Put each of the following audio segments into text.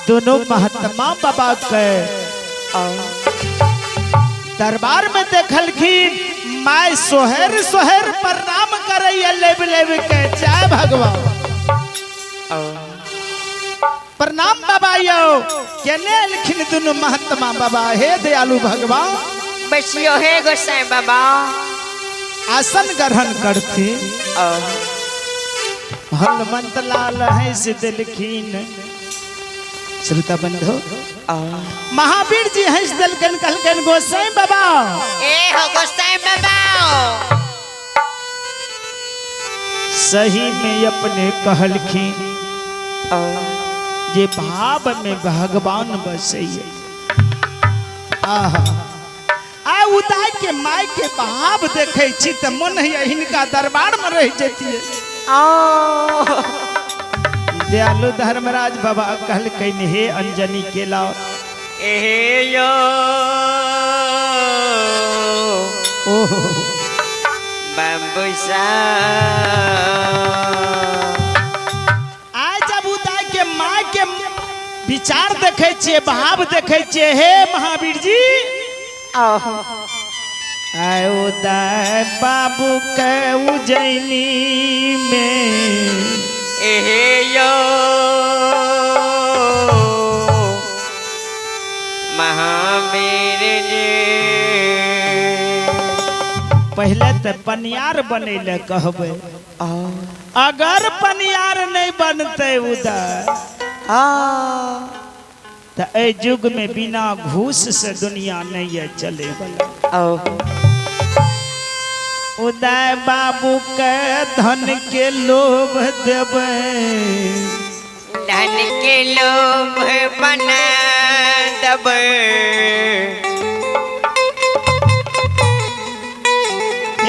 दोनों महात्मा बाबा के दरबार में देखलखिन my सोहर सोहर प्रणाम करैया लेब लेब के जय भगवान। प्रणाम बाबा यो केने एलखिन दोनों महात्मा बाबा हे दयालु भगवान। बसियो हे गोसाई बाबा। आसन ग्रहण करती हनुमंत लाल हंस देलखिन। श्रोता बंधु महावीर जी हंस देलखिन कहलखिन गोसाई बाबा ए हो गोसाई बाबा। सही में अपने कहलखिन जे भाव में भगवान बसैया। आहा आ उदय के my के भाव देखे छी त मन है हिनका दरबार में रह जतिए। दयालु धर्मराज बाबा कहलखिन हे अंजनी के लाओ ए यो ओहो बाबूसा। आज जब उदय के माय के विचार देखे छिए भाव देखे छिए हे महावीर जी आय उदय बाबू के उज्जैनी में एहे यो महावीर जी। पहले तो पनियार बनैले कहबे अगर पनियार नहीं बनते उदय तो ए युग में बिना घूस से दुनिया नहीं है चले वाला। उदय बाबू के धन के लोभ देवे धन के लोभ बना देवे।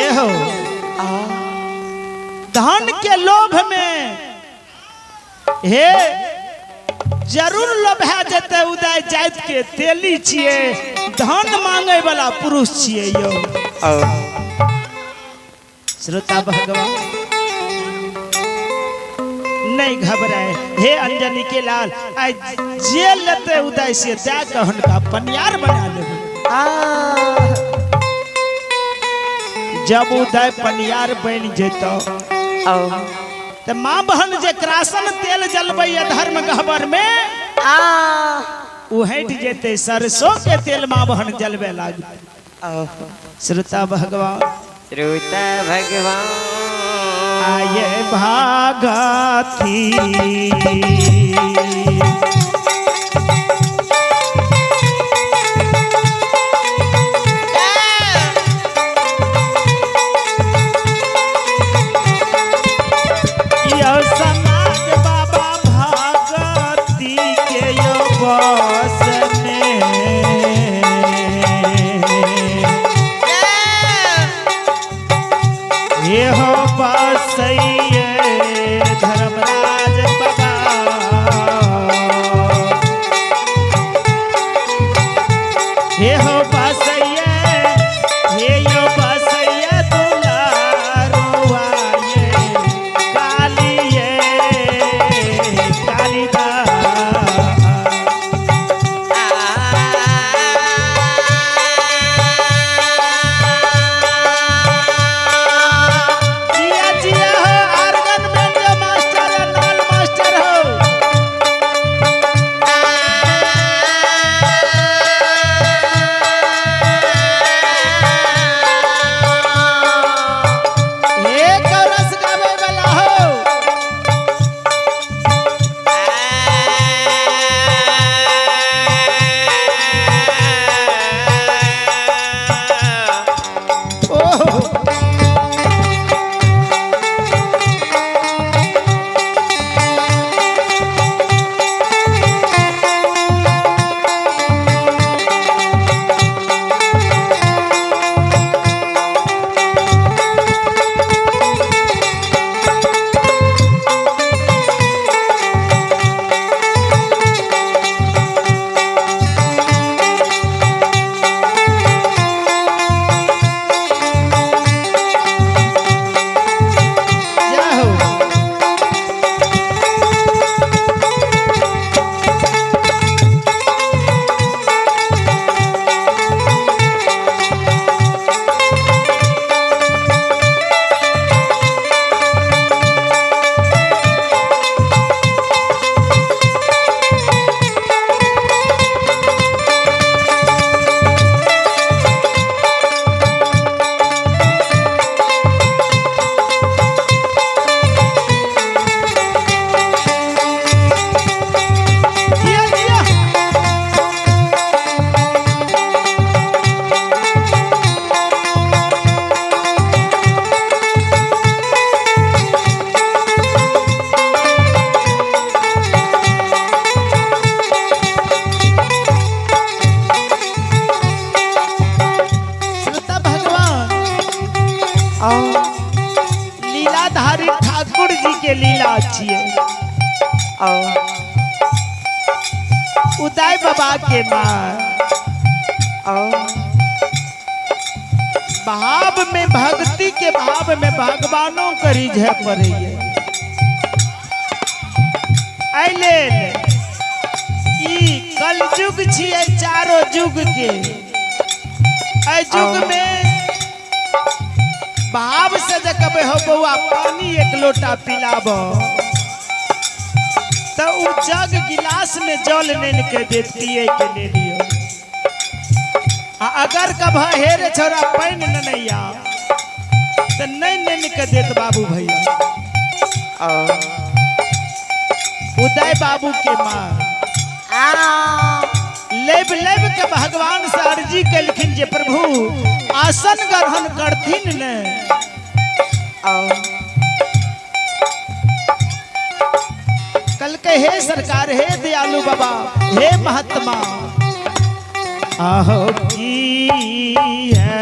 ये हो धन के लोभ में हे जरूर लोभा जते उदय जात के तेली छिए धन मांगे वाला पुरुष छिए यो। श्रोता भगवान नहीं घबराए हे अंजनी के लाल आई जे लेते उदय से दे के हुनका पनियार बना लेबे। जब उदय पनियार बन जेतो तो माँ बहन जे क्रासन तेल जलबैया धर्म गहबर में उ हट जेते सरसों के तेल माँ बहन जलबे लागते। श्रोता भगवान श्रोता भगवान आये भागती यो समाज बाबा भागती के यो बस में ये हो बसैये धर्मराज बाबा। ये हो बसैये हे यो बसैये दुलारुआ ये कालिये कालिदा। जिया जिया हो के लीला छिए। उदय बाबा के माँ भाव में भक्ति के भाव में भगवानों के रिझे पड़े। कलयुग छिए चारों युग के, युग में भाव से जे कबे हो बउआ पानी एक लोटा पिलाब तो उ जग गिलास में जल नैन के दे पिए के ले लियो। आ अगर कभ हेरे छोरा पानी ननैया तो नहीं नैन के देत बाबू भैया। उदय बाबू के माँ लेब लेब के भगवान से अर्जी केलखिन जे प्रभु आसन ग्रहण करथिन ने। कल के हे सरकार, हे दयालु बाबा, हे महात्मा, आहो की है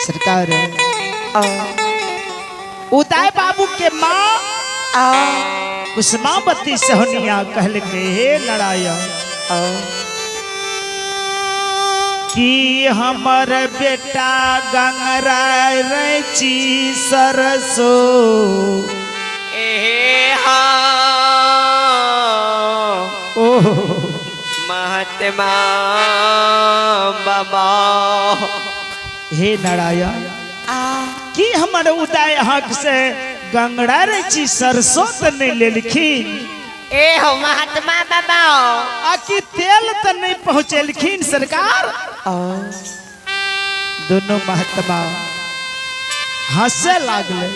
सरकार। उदय बाबू के माँ कुसुमावती सोहनिया कहल के हे नारायण कि हमर बेटा गंगरा रची सरसो महात्मा बाबा। हे नारायण कि हमर उदय हक से गंगड़ा रची सरसों तो नहीं लेलखिन, ए हो महात्मा बाबा, आ कि तेल तो नहीं पहुँचेलखिन सरकार। दोनों महात्मा हंसे लागले।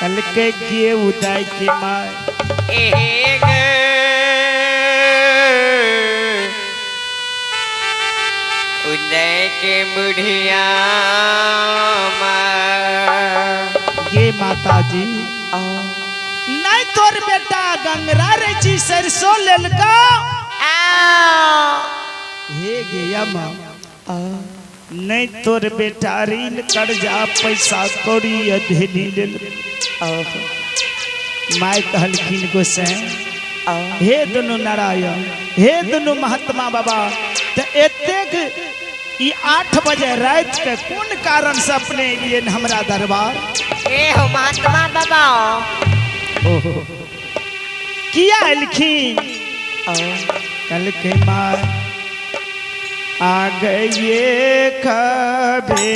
कल के गे उदय के माँ उदय के बुढ़िया ये माता जी नहीं तोर बेटा गंगरा रची सरसों लेलका। हे गे माँ नहीं तोर बेटा ऋण कर्जा पैसा कौड़ी अधेली लेल। My कहलखिन गोसाई हे दोनों नारायण, हे दोनों महात्मा बाबा, तो एतेक ई 8 बजे रात के कोन कारण से अपने एलियै हमरा दरबार? ए हो महात्मा बाबा। ओहो किया एलखिन? कल के माँ आ गए कबे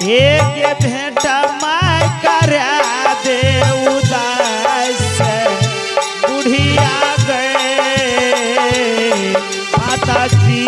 एक भेंट मैं करा दे उदास बुढ़िया गए माता जी।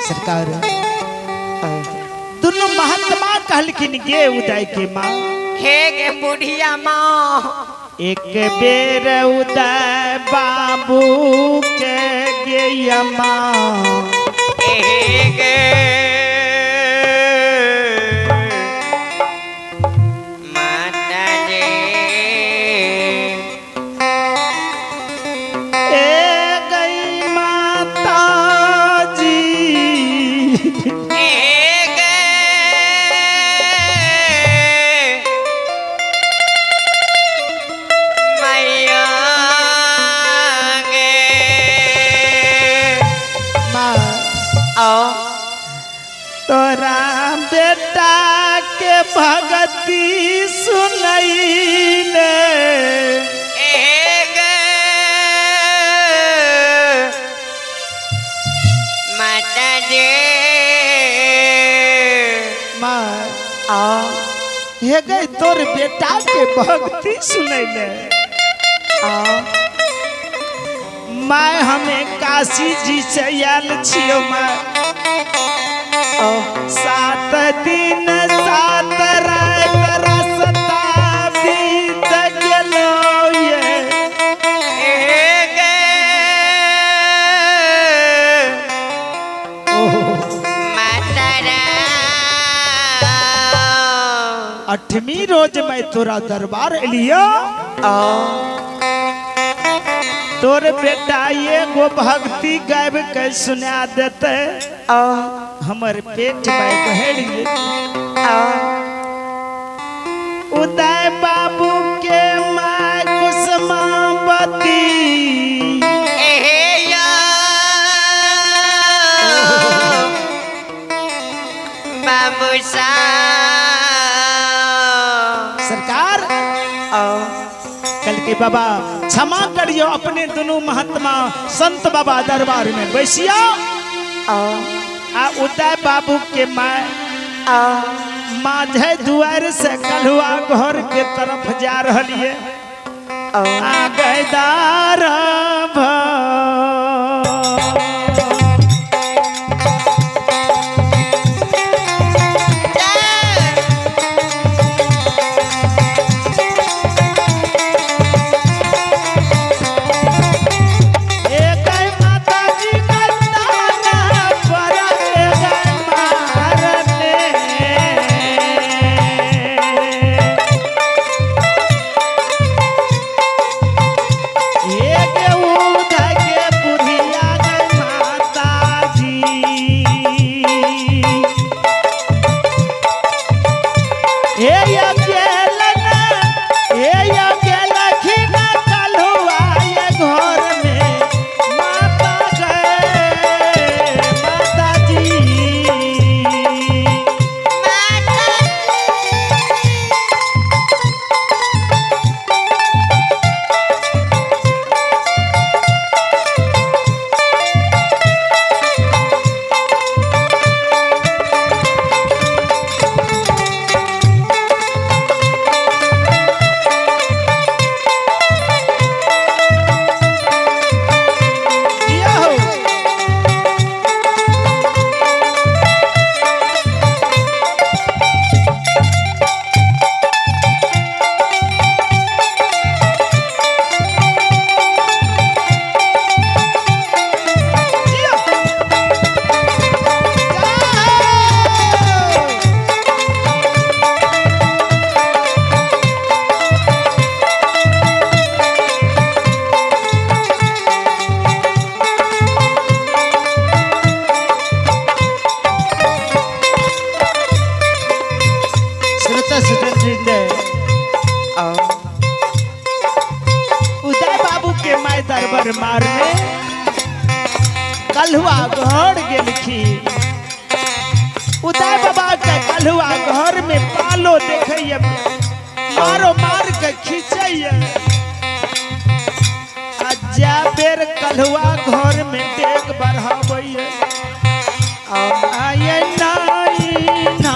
सरकार दोनों महात्मा कहलखिन गे उदय के माँ, हे गे बुढ़िया माँ, एक बेर उदय बाबू के गे माँ, गे माता जी, ए गई माता जी, तोरा बेटा के भगती सुनैले, माता जी, माँ हे गई तोर बेटा के भक्ति सुनैले, माँ हमें काशी जी से आयल छियो माँ, 7 दिन 7 रात रास्ता बीत गेलो ये, आठवीं रोज मैं तोरा दरबार एलियो, तोर बेटा एगो भक्ति गायब के सुना देते, हमर पेट में भर उदय बाबू के माँ कुसुमावती, बाबू सरकार कल के बाबा क्षमा करियो अपने दोनों महात्मा संत बाबा दरबार में बैसिया आ उदय बाबू के माँ माझे दुआर से कलुआ घर के तरफ जा रही है। आ गदार उदय बाबू के my दरबार मारने कलहुआ घर गेलखी। उदय बाबा के कलहुआ घर में पालो देखैया, मारो मार के खींचैया। आ जा बेर कलहुआ घर में देख बढ़ाबैया। आये नाई ना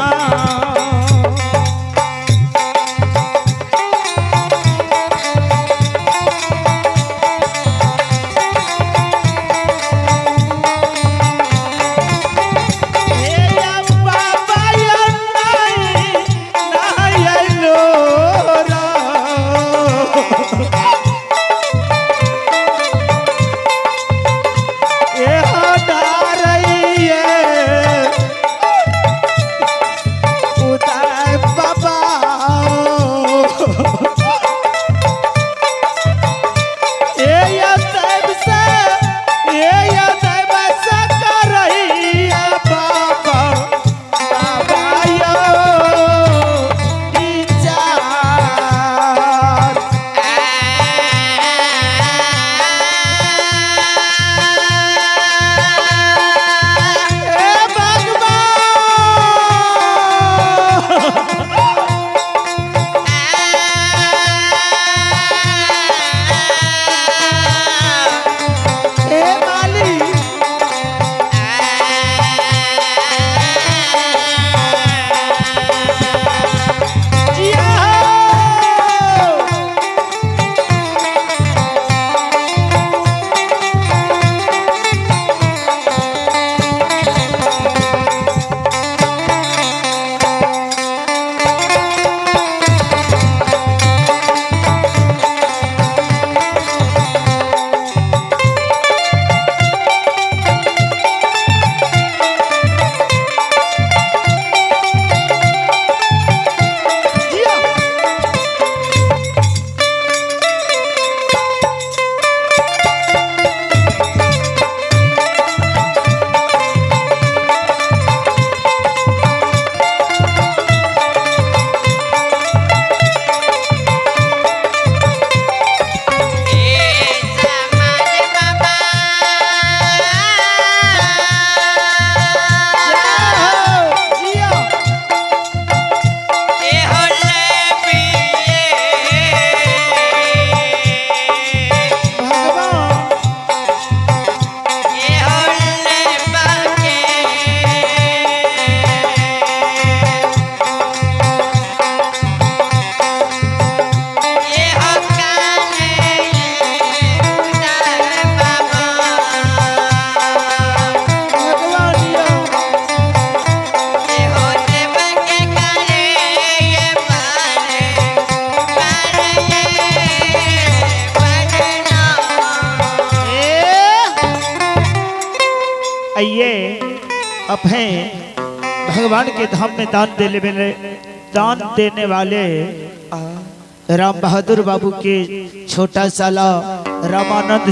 आइए अपने भगवान के धाम में दान देने वाले, दान देने वाले रामबहादुर बाबू के छोटा साला रामानंद